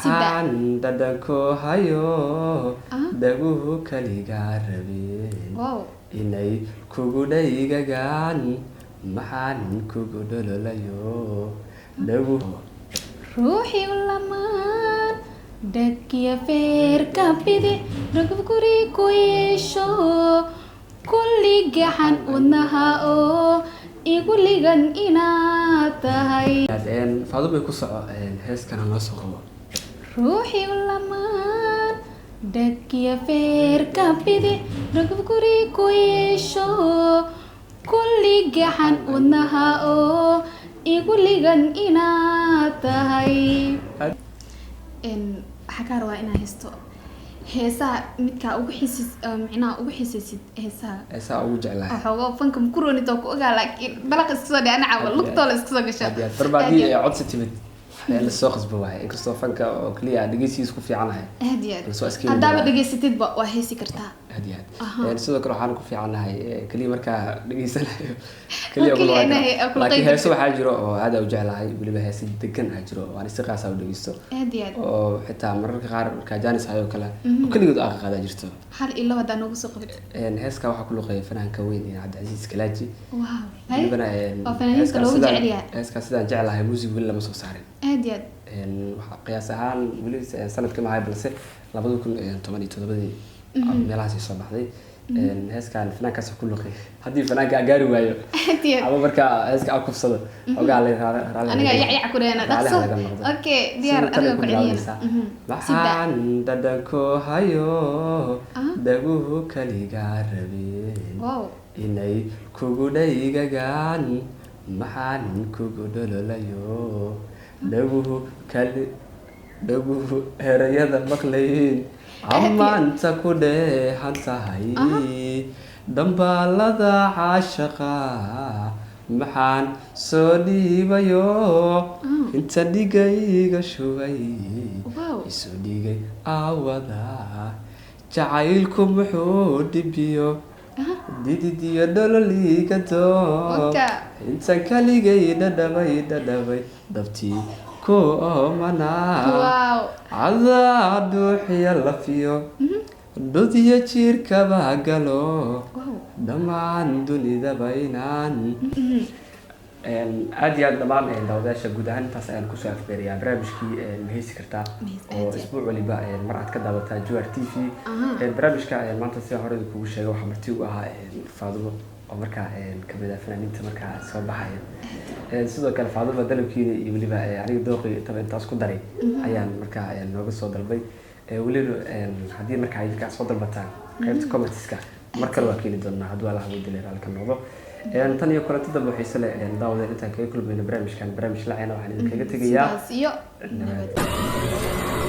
Maxaan dhadhanku hayo, dhaguhu kaligaa rabeen inay kugu dhaygagaan, maxaan kugu dhololayo dhaguhu. Ruuxii lamaan dhagiya feerka bidix ragub guri ku yeesho, kulli gaxan wadnaha oo igu ligan inaad tahay. Faadumay, ku soco, heeskana noo soo qabo. Ruuxii lamaan dhagiya feerka bidix ragub guri ku yeesho, kulli gaxan wadnaha oo igu ligan inaad tahay. Waxaa kaa rabaa inaa heesto heesaha midkaa ugu xiisis, micnaha ugu xiisaysid heesaha. Heesaha ugu jeclahay. Waxooga fanka makuroonid oo ku ogaa, laakiin balaqa iska soo dhe anaca lugtoola iska soo gasho. Aad iyo aad barbaadii ee codsi timid la soo qasbo waaye, inkastoo fanka oo keliya dhegeysigiisa ku fiicanahay. Aad iyo aad. Balse waa iska Haddaaba yimid. dhegeysatidba waa heesi kartaa. Aad iyo aad. Sidoo kale waxaan ku fiicanahay keliya markaa dhegeysanayo keliya keliya kuma waan inay karaa. ku Laakiin qayb heeso waxaa jiro oo aad u jeclahay, weliba heese degan aa jiro oo aan si qaasa u dhegeysto Aad iyo aad. oo xitaa mararka qaar markaa jaanis hayo kale oo keligood aaqa qaadaa jirto. Hal iyo laba haddaa noogu soo qabatid. Heeska waxaa ku luqeeya fanaanka weyn ee Cabdicasiis Kalaaji. Wow, hay. Welibana Waa fanaaniinta heeskaan loogu jecel yahay. Heeskaan sidaan jeclahay muusig weli lama soo saarin. Aad iyo aad. Waxaa qiyaas ahaan weli sanadka mahay, balse 2017-dii meelahaas ay soo baxday. Heeskan fanaankaas ku luqay, haddii fanaanka aan gaari waayo Aad iyo aad. ama markaa heeska aan kufsado xogaa la raalli Aniga yacyac ku dhahana raalli dhaqso. laga noqdo. Okay, diyaar. Sidoo kale Aniga ku ku celiyana. bilaabaysaa. Maxaan dhadhanku hayo, dhaguhu kaligaa rabeen inay kugu dhaygagaan, maxaan kugu dhololayo dhaguhu kali dhaguhu erayada maqlayn, ammaanta ku dheehan tahay dhambaalada caashaqa, maxaan soo dhiibayo inta dhigayga shubay, isu dhigay aawada jacaylku muxuu dhibiyo dididiyo dhololiga doo Waka. intan kaligay dhadhabay dhadhabay dhabtii ku oomanaa, cadaa dhuuxiya lafiyo dhudiyo jiirkaba galo, dhammaan dunidaba inaan. Aad iyo aad dhammaan daawadayaasha guud ahaan intaas ayaan kusoo afbeerayaa barnaamijkii Ma Heesi Kartaa, Maheys- oo aad iyo aad. isbuuc waliba mar aad ka daawataa Jowhar TV. Barnaamijka maanta sidaan hore kugu sheegay waxaa marti u ahaa Faadumo oo markaa kamid ah fanaaniinta markaa soo baxaya. Sidoo kale Faadumo dalabkiina iyo weliba aniga dooqii intaba intaas ku daray ayaan markaa nooga soo dalbay. Weliba haddii markaa idinkaa soo dalbataan qaybta commentska mar kale waa keeni doonaa hadduu Allah weydiilay raalli ka noqdo. Tan iyo kulanti dambe xiise leh, daawadeen, intaan kaga kulmayno barnaamijkan barnaamij lacayna, waxaan idinkaga tegayaa Sidaas iyo nabad. Nabad.